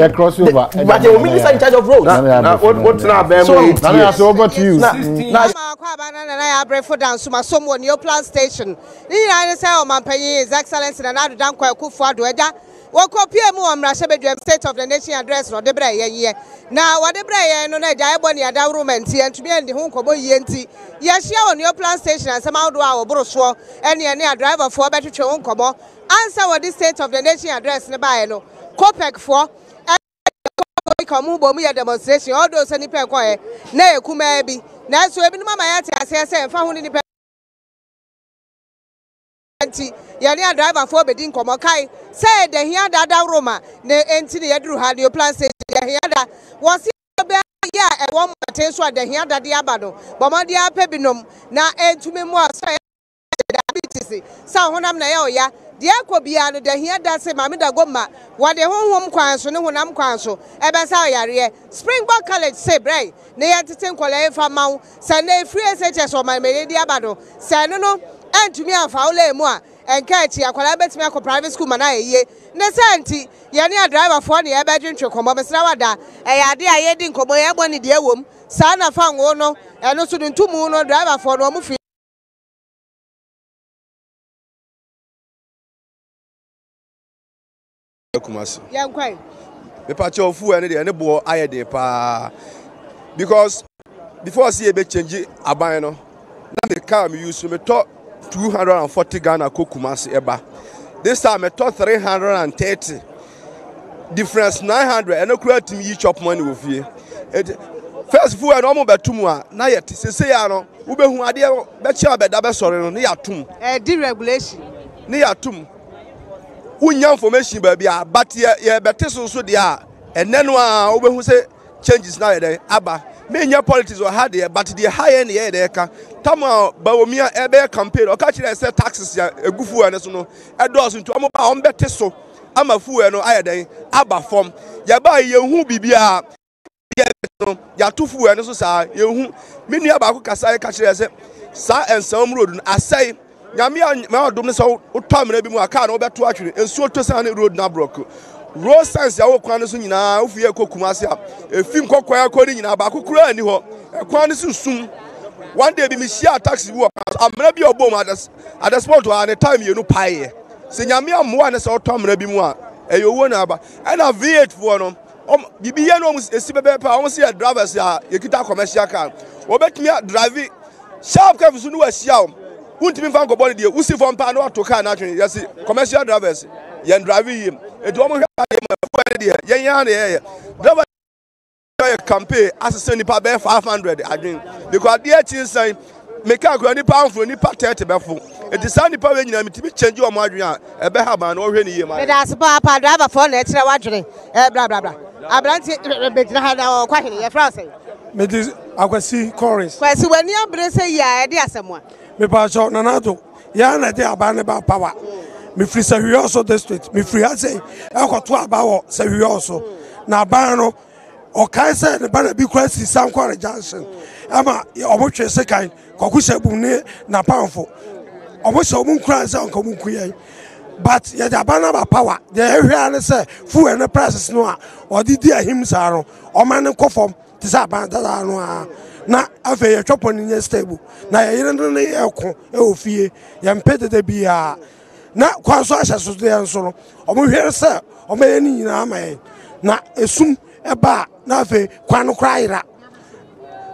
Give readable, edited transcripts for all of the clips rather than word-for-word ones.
Yɛ cross over. But yɛ wɔ minister in charge of roads. Na o tena abɛn mu 8 Nana years. Yaso over to you. Na na Ama akɔ aba na Nana yɛ abrɛfo da nsomasom wɔ Neoplan Station. Ne nyinaa ne sɛ Ɔmanpanyin His Excellency Nana Addo Dankwa Akufo-Addo agya wɔkɔpue mu wɔ mmarahyɛbadwam State of the Nation Address na ɔde brɛɛ yɛn yɛ. Na wɔde brɛɛ yɛn no na agya ɛbɔ ne adaworo ma nti yɛntumi anni ho nkɔmmɔ yie nti yɛahyia wɔ Neoplan Station a nsɛm ahodoɔ a wɔboro soɔ ne ɛne adriverfoɔ bɛtwetwe ho nkɔmmɔ. Ansa wɔde State of the Nation Address no baeɛ no, COPEC foɔ ka wɔn ho bɔ mu yɛ demonstration although sɛ nipa ɛkɔɛ na yɛ kumaa bi nanso ebinom ama yɛate aseɛ sɛ ɛmfa ho ne nipa nti yɛne adriverfoɔ bɛdi nkɔmmɔ kae sɛ ɛda hia da adaworoma na enti ne yɛduru ha Neoplan station yɛ hia da wɔse bɛyɛ a ɛwɔ mmɔnten so a da hia da de aba no bɔ mmɔden apɛ binom na ɛntumi mmoa sɛ diabetes, sɛ ɔhonam na ɛyɛ ɔya, deɛ ɛkɔ biara no da hia da se Maame Dagomma wɔde honhom kwan so ne honam kwan so ɛbɛsa ɔyareɛ. Springbok College se brɛ ne yɛn tete nkɔlaa yi mfa mma wo sɛ nnɛ ɛfiri SHS ɔman ma yɛdi aba no sɛ ɛno no antumi amfa wo lane mu a ɛnka akyi akwadaa no bɛtumi akɔ private school ma no ayɛ yie. Ne saa nti yɛne adriverfoɔ ne yɛbɛdwentwe nkɔmmɔ mesrɛ wo ada ɛyɛ adeɛ a yɛdi nkɔmmɔ yi ɛbɔ ne deɛ ɛwom saa na fa ngo no ɛno nso no ntomu no driverfoɔ no wɔn firi Kumasi. Yɛn kwan. Mepakyɛ ofu ɛne deɛ ne boɔ ayɛ den paa because before si ebe change aban no na me car me use me tɔ 240 Ghana kɔ Kumasi ɛba this time me tɔ 330 difference 900 ɛno kura timi yi chop money wɔ fie eti first fuel no ɔmo bɛto mu a na yɛ te sese ya no wobɛhu adeɛ bɛkyɛ abɛda bɛsɔre no ne yɛatom. Ɛɛ deregulation. Ne yɛatom wonya information baabi a but yɛ yɛbɛte so nso deɛ a ɛnɛ no a wobɛhu sɛ changes na yɛ dɛn aba menyɛ politics wɔ ha deɛ but deɛ ha yɛ ne yɛyɛ dɛ ka tam a Bawumia ɛbɛyɛ campaign ɔka kyerɛ sɛ taxes a egu fuel no so no ɛdɔɔso nti wɔn ba wɔn bɛte so ama fuel no ayɛ dɛn aba fam yɛbaa yɛnhu biribiara yɛ no yɛato fuel no so saa yɛnhu me nua baako kasa yɛ ka kyerɛ sɛ saa nsɛm road no asɛe nyame a ma ɔdom no sɛ wotɔ amena bi mu a kaa no wobɛto atwene nsuo tɔ san ne road no aborɔko road signs a wɔ kwan no so nyinaa wofi yɛ kɔ Kumasi a efi nkɔkwan akɔ ne nyinaa baako koraa ni hɔ ɛkwan no so sum one day bi mehyia taxi bi wɔ amena bi a ɔbɔ mu at the spot a ne time mmienu paeɛ sɛ nyame ammoa ne sɛ ɔtɔ amena bi mu a ɛyɛ owuo na aba ɛna V8 foɔ no wɔn biribi yɛ no wɔn esi bɛbɛɛpɛ a wɔn si yɛ drivers a yɛkita commercial car wɔbɛtumi a drive sharp curve so ne wɔahyia wɔn wontumi nfa nkɔbɔ no deɛ wosi fam paa na wato car no atwene yɛsi commercial drivers yɛn drive yie eti wɔn hwɛ adeɛ mu ɛfuo ne deɛ yɛn yɛn na yɛyɛ driver yɛ campaign asesa nipa bɛyɛ 500 adwene because adeɛ akyi nsan meka akora nipa anfo nipa 30 bɛfo eti saa nipa wei nyinaa metumi change wɔn adwene a ɛbɛha ban na wɔhwɛ ne yie ma meda ase paapa driverfoɔ na ɛkyerɛ w'adwene ɛ bra bra bra aberante bɛgyina ha na ɔkɔ ahene yɛfrɛ wo sɛn mede akwasi chorus kwasi w'ani abere sɛ yi a ɛde asɛm a mepaakyɛw Nana Addo yɛa na ɛde aba ne ba power mefiri Sahwiɔso district mefiri ha sei ɛkɔto aba wɔ Sahwiɔso na aban no ɔkae sɛ ne ba na bi kora si Sankware junction ɛma ɔmo twe sekan kɔko hyɛ bum ne napamfo ɔmo hyɛ ɔmo nkuran sɛ ɔnka ɔmo nku yɛn but yɛde aba no aba power deɛ yɛhwɛ ara ne sɛ fuel ne prices no a ɔde di ahim saa no ɔma no nkɔ fam te sɛ aban dada no ara na afei yɛtwa pɔn no nyɛ stable na yɛyere no ne yɛko wɔ fie yɛmpɛ dede biara na kwan so ahyɛsodeɛ nso no ɔmo hwɛ sɛ ɔmo yɛ ne nyinaa ma yɛn na esum ɛba a na afei kwan no koraa yera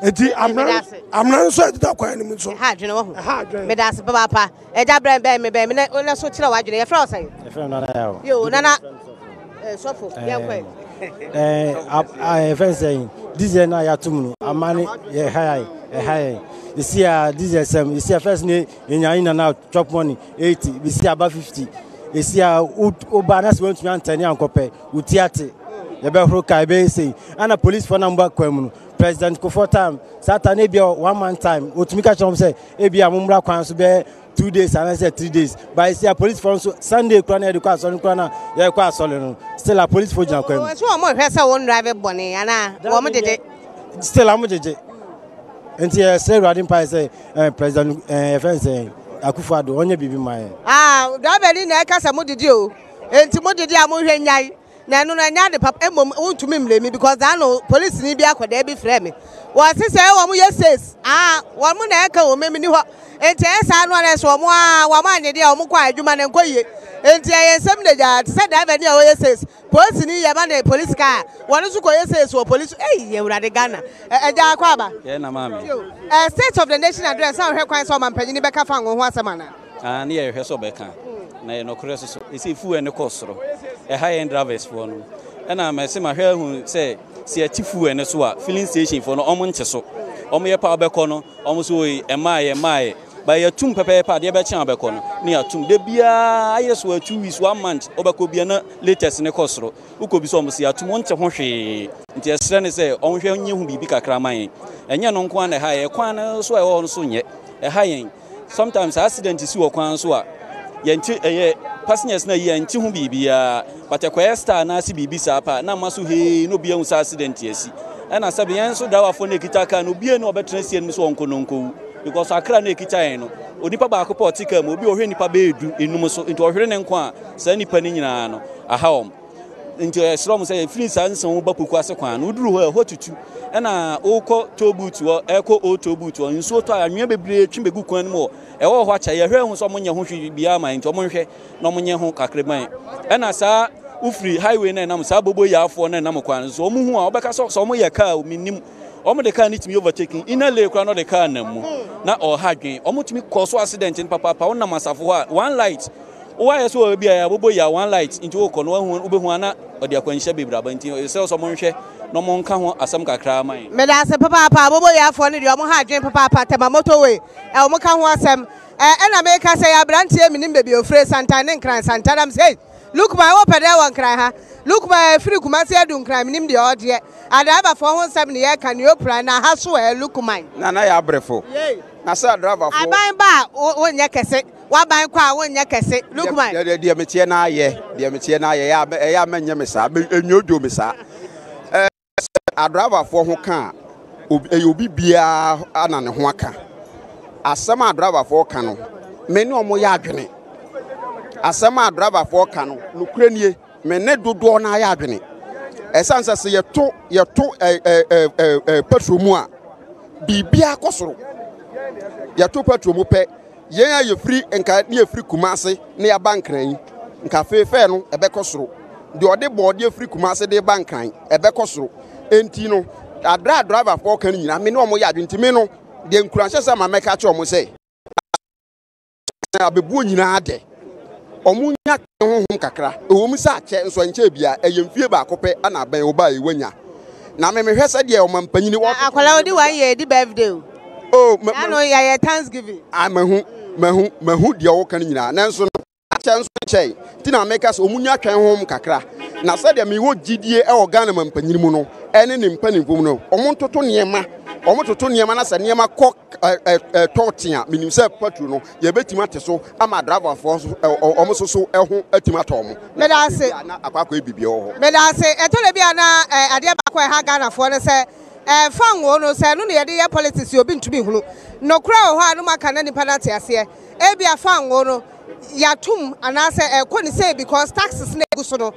eti amena amena nso ɛdeda kwan no mu nso ɛha adwene wɔ ho ɛha adwene meda ase papaapa ɛgya brɛ bɛn me bɛn me na na so kyerɛ w'adwene yɛfrɛ wo sɛn yɛfrɛ me nana yaw yo nana eh, sɔfo yɛnkɔ ɛɛ yɛfrɛ sɛn diesel no a yɛato mu no ama ne yɛha yɛn ɛha yɛn ɛsi a diesel sɛm ɛsi a first ne yɛnya in and out chop money 80 bɛsi aba 50 ɛsi a woba na sɛ woantumi antɛne ankɔpɛ wo ti ate yɛbɛhoro ka ɛbɛyɛ sei ana policefoɔ no mba kwan mu no president Kufuor time saa ta no ebia one month time wɔtumi ka kyerɛ wɔn sɛ ebia mommra kwan so bɛyɛ 2 days anaasɛ 3 days but ɛsi a policefoɔ nso Sunday kora na yɛde kɔ asɔre kora na yɛkɔ asɔre no still a policefoɔ gyina kwan mu. Wɔn wɔn hwɛ sɛ wɔn drive bɔne anaa wɔn gyegye. Still a wɔn gyegye nti yɛsrɛ Awurade mpae sɛ ɛɛ president ɛɛ yɛfrɛ no sɛ Akufo Addo ɔnyɛ biribi ma yɛn. Ah driver ni na ɛka sɛ mo didi o nti mo didi a mo hwɛ nyae. Na ɛno no ɛnyɛ ade papa mmom wontumi mmle me because daa no polisini bi akɔdaa bi frɛ me. Wɔse sɛ wɔn yɛ sales aa wɔn na ɛka wɔn memi ni hɔ. Enti ɛyɛ saa no a na ɛsɛ wɔn aa wɔn anye deɛ wɔn kɔ a adwuma no nkɔ yie. Enti ɛyɛ nsɛm na gyaa te sɛ driver ni a ɔyɛ sales. Polisini yɛ ma ne polisi car a wɔn nso kɔ yɛ sales wɔ polisi ei awurade Ghana ɛgyaa kɔ aba. Yɛ na maame. Eh, state of the nation address a wohwɛ kwan sɛ ɔmampanyini bɛka fa ngo ho asɛm anaa? Ah, ne yɛhwɛ sɛ ɔbɛka na yɛ nɔkorɛ soso ɛsɛ fuel no kɔ soro ɛha yɛn drivers foɔ no ɛna mɛse mahwɛ ahu sɛ sɛ yɛte fuel no so a filling station foɔ no ɔmo nte so ɔmo yɛ pa ɔbɛkɔ no ɔmo so oi ɛmaayɛ ɛmaayɛ ba yɛtum pɛpɛɛpɛ adeɛ bɛkye a ɔbɛkɔ no ne yɛatum da biara ayɛ so a 2 weeks 1 month ɔbɛkɔ bia na latest ne kɔ soro wokɔ bi sɛ ɔmo se yɛatum ɔnte ho hwee nti ɛsrɛ ne sɛ ɔnhwɛ nyɛ ho biribi kakra ma yɛn ɛnyɛ no nko ara na ɛha yɛ kwan no so a ɛwɔ hɔ no so nyɛ ɛha yɛn. Sometimes accident si wɔ kwan so a yɛnte ɛyɛ passengers na yi yɛnte ho biribiara but ɛkɔyɛ star na ase biribi saa pa na ama so hee na obi ahu sɛ accident asi ɛna sɛbi yɛn nso driverfoɔ na ekita car no obi na ɔbɛtena sie no so ɔnkɔ no nkɔwu because akra na ekita yɛn no onipa baako pɛ ɔte car mu obi ɔhwɛ nipa bɛyɛ du enum so nti ɔhwere ne nko a saa nipa no nyinaa no aha wɔn. Nti ɛsrɛ wɔn sɛ ɛfiri saa nsa ba poku ase kwan no woduru hɔ a ɛhɔ tutu ɛna wokɔ toll booth hɔ ɛkɔ old toll booth hɔ nsuo tɔ a anwea bebree twe bɛgu kwan no mu hɔ ɛwɔ hɔ akyɛ yɛhwɛ ho sɛ wɔn nyɛ ho hwee biara ma nti wɔn nhwɛ na wɔn nyɛ ho kakra ma yɛn ɛna saa wofiri highway na ɛnam saa bobo yaafoɔ na ɛnam kwan no so wɔn hu a wɔbɛka sɛ sɛ wɔn yɛ kaa menim wɔn de kaa no tumi overtaking inner lane koraa na ɔde kaa nam mu na ɔha dwen wɔn tumi kɔ so accident no papaapa wɔn nam asafo hɔ a one light Woayɛ sɛ wɔ baabi a yɛabobɔ yi a one light nti wokɔ no wahu wobɛhu a na ɔde akwanhyia bebree aba nti yɛsrɛ sɛ ɔmo nhwɛ na ɔmo nka ho asɛm kakra ma yɛn. Medase papaapa aboboyafoɔ no deɛ ɔmo ha adwene papaapa Tema motorway ɛ ɔmo ka ho asɛm ɛ ɛna meka sɛ yɛ abranteɛ menim baabi ofire Santan ne Nkran Santan am sɛ hey Lukman wo pɛ dɛn wɔ Nkran ha Lukman ɛfiri Kumasi adu Nkran menim deɛ ɔdeɛ adriverfoɔ ho nsɛm ne yɛka ne opira na ha so ɛ Lukman. Nana yɛ abrɛfo. Na sɛ driverfoɔ. Aban ba a wo nyɛ kɛse. W'aban kɔ a wonyɛ kɛse. Lukman. Deɛ deɛ meteɛ na ayɛ deɛ meteɛ na ayɛ ɛyɛ a mɛnyɛ me saa ɛnwodwo me saa. Ɛɛ sɛ adraivafoɔ ho ka a ɛyɛ obi biara ana ne ho aka. Asɛm a adraivafoɔ ka no me ne wɔn yɛ adwene. Asɛm a adraivafoɔ ka no nokorɛ nie me ne dodoɔ no ayɛ adwene. Ɛsiane sɛ sɛ yɛto yɛto ɛɛ ɛɛ ɛɛ petrol mu a biribiara kɔ soro. Yɛto petrol mu pɛ. Yɛn a yɛfiri nka ne yɛfiri Kumase na yɛaba Nkran yi, nka afei fɛɛ no ɛbɛkɔ soro. Deɛ ɔde bɔɔdeɛ firi Kumase de ba Nkran, ɛbɛkɔ soro. Enti no, aberɛ a driverfoɔ ka no nyinaa, me ne wɔn yɛ adwene. Nti me no, deɛ nkuranhyɛ sɛ ma mɛka akyerɛ wɔn sɛ, abɛbuo nyinaa dɛ, wɔn nya honhom kakra. Ɛwɔ mu sɛ akyɛ, nso ɛnkyɛɛ biara, ɛyɛ mfie baako pɛ na abɛn ɔbaa yi wanya. Na me mehwɛ sɛdeɛ ɔmampanyini wɔ. Akwadaa odi one year di birthday o. Oh, ma, ma, yɛyɛ thanksgiving. Ah, mahu, mahu, mahu deɛ wɔka no nyinaa. Nanso no, akyɛ nso nkyɛe. Nti na meka sɛ wɔn nya twɛn hom kakra. Na sɛdeɛ mewɔ gyidie wɔ Ghana mampanyini mu no, ɛne ne mpanimfoɔ mu no, wɔn ntoto nneɛma. Wɔn toto nneɛma na sɛ nneɛma kɔ ɛtɔ te a, menim sɛ patro no, yɛbɛtumi ate so ama driverfoɔ nso wɔn nso so ho atumi atɔ wɔn. Meda ase. Na akɔ akɔyɛ biribi wɔ hɔ. Meda ase. Ɛtɔ da bi a na adeɛ baako a ɛha Ghanafoɔ no sɛ ɛfa ngo no sɛ ɛno na yɛde yɛ politics obi ntumi nhunu. Nokorɛ wɔ hɔ a no mu aka na nipa no ate aseɛ. Ebia fa ngo no yɛatom anaasɛ ɛkɔ ne sei because taxes na egu so no.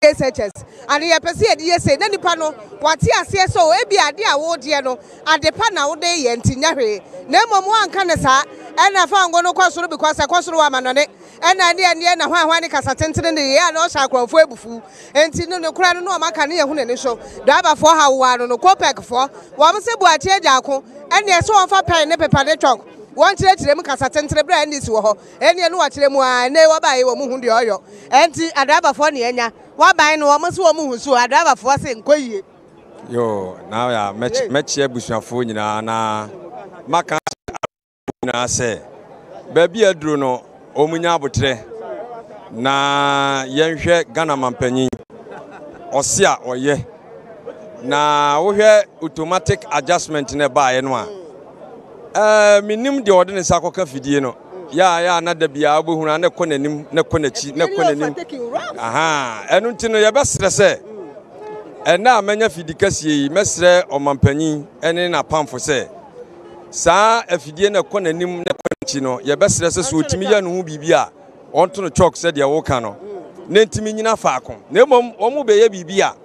SHS ane yɛpɛ sɛ yɛde yɛ sei na nipa no wate aseɛ sɛ o ebi ade a wodeɛ no ade pa na wode yɛ nti nyɛ hwee na mmom woanka ne saa ɛna fa ngo no kɔ soro because ɛkɔ soro wɔ amanɔne ɛna ɛne ɛneɛ na hwan hwan ne kasa tentene ne yɛ a na ɔhyɛ akorɔmfoɔ abufuw nti no nokorɛ no na ɔma ka ne yɛhu n'ani so driverfoɔ ha wo ano no kopec foɔ wɔn se buakye agya ako ɛneɛ sɛ wɔmfa pɛn ne pepa ne twɔk wɔn kyerɛkyerɛ mu kasa tentene berɛ a NDC wɔ hɔ Ɛnneɛ no wɔkyerɛ mu aa ɛnɛ yi wɔbaeɛ yi wɔn hu deɛ ɔyɔ ɛnti adraivafoɔ ne anya wɔaban no wɔn se wɔn hu so adraivafoɔ se nkɔ yie. Yoo na ya mɛkyia abusuafoɔ nyinaa na maka akyerɛ nyinaa sɛ baabi a aduro no wɔn nya abotrɛ na yɛnhwɛ Ghana mampanyin ɔse a ɔyɛ na wohwɛ automatic adjustment na ɛbaeɛ no a Ɛɛ, mennim deɛ ɔde ne nsa akɔka fidie no. Yɛ a yɛ a na da biara wobɛhunu a na ɛkɔ n'anim, na ɛkɔ n'akyi, na ɛkɔ n'anim. Aha, ɛno nti no yɛbɛsrɛ sɛ ɛnna a manya fidi kɛseɛ yi, mɛsrɛ ɔmampanyin ne n'apamfo sɛ saa afidie na ɛkɔ n'anim na ɛkɔ n'akyi no, yɛbɛsrɛ sɛ sɛ ɔtumi yɛ no ho biribi a, wɔnto no chalk sɛdeɛ woka no. na ntumi nyina faako. Na mmom wɔn bɛyɛ biribi a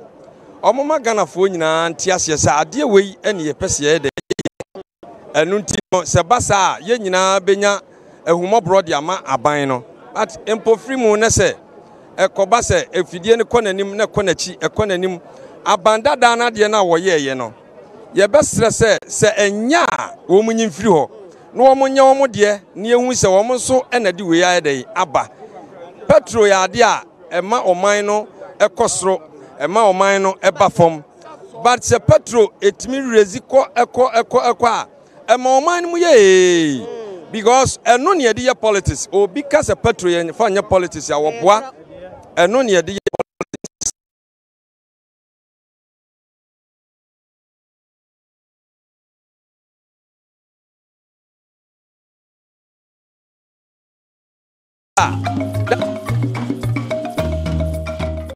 wɔn ma Ghanafoɔ nyinaa nte aseɛ sɛ adeɛ wei ɛne yɛpɛ sɛ yɛyɛ dɛ. Ɛno nti no sɛ ba saa a yɛn nyinaa bɛnya ahummɔborɔ de ama aban no. But mpofiri mu ne sɛ ɛkɔba sɛ afidie no kɔ n'anim na ɛkɔ n'akyi, ɛkɔ n'anim. Aban dadaa no adeɛ no a wɔyɛeɛ no, yɛbɛsrɛ sɛ sɛ ɛnyɛ a wɔn nyi mfiri hɔ na wɔn nyɛ wɔn deɛ na yɛhu sɛ wɔn nso na de wei ayɛ dɛn aba. Petro yɛ adeɛ a ɛma ɔman no ɛkɔ soro, ɛma ɔman no ɛba fam. But sɛ petro ɛtumi rezi kɔ ɛkɔ ɛkɔ ɛkɔ a, ɛma ɔman no mu yɛ ee because ɛno ne yɛde yɛ politics. Obi ka sɛ petro yɛn fa nyɛ politics a wɔboa, ɛno ne yɛde yɛ politics.